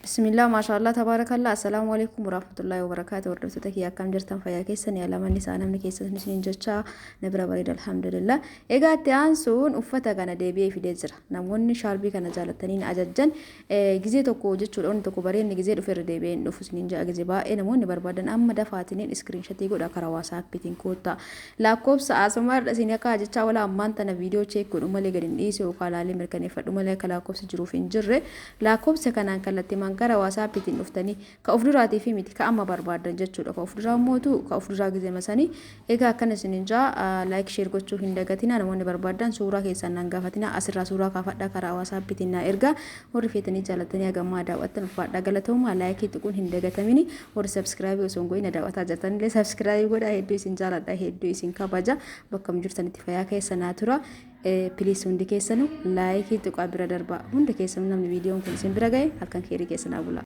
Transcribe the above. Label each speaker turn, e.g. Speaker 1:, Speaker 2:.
Speaker 1: Bismillah maashaallah tabaarakallah assalaamu alaikum warahmatullahi wabarakaatu. Hordoftoota kiyya, akkam jirtan? Fayyaa keessan? Yaalamanni isaa namni keessan isiniin jecha na bira bareeda, alhamdulillah. Egaa itti aansuun uffata kana deebi'ee fidee jira. Namoonni shaarbii kana jaalatanii na ajajjan gizee tokko jechuudha. Wanni tokko bareenni gizee dhufe irra deebi'ee hin dhufu isiniin ja'a. Gizee baay'ee namoonni barbaadan amma dafaatiniin screenshotii godha, karaa WhatsAppiitiin koottaa. Lakkoofsa asuma irra isin akka jechaa wala ammaan tana viidiyoo check godhu malee gadi hin dhiisu, yookaan laalee mirkaneeffadhu malee akka lakkoofsi jiruuf hin jirre. Lakkoofsa kanaan kallattimaan gara WhatsAppiitiin dhuftanii, ka of duraatii fi miti, ka amma barbaadan jechuudha. Ka of duraa mootu ka of duraa gizema sanii. Egaa akkana isiniin jaa, like, share gochuu hin dagatina. Namoonni barbaadan suuraa keessan naan gaafatina, asirraa suuraa kaafadhaa, karaa WhatsAppiitiin naa ergaa. Warri feetanii jaalatanii hagammaa daawwattan ulfaadhaa, galatoomaa. Likeii tuquun hin dagatamini. Warri subscribe osoo hin godhin daawwataa jirtanillee subscribe godhaa. Hedduu isin jaaladha, hedduu isin kabaja. Bakka jirtanitti fayyaa keessa naa tura. Please, hundi keessanuu likeii tuqaa bira darbaa. Hundi keessanuu namni viidiyoon kun isin bira ga'e, halkan keerii keessa naa bula.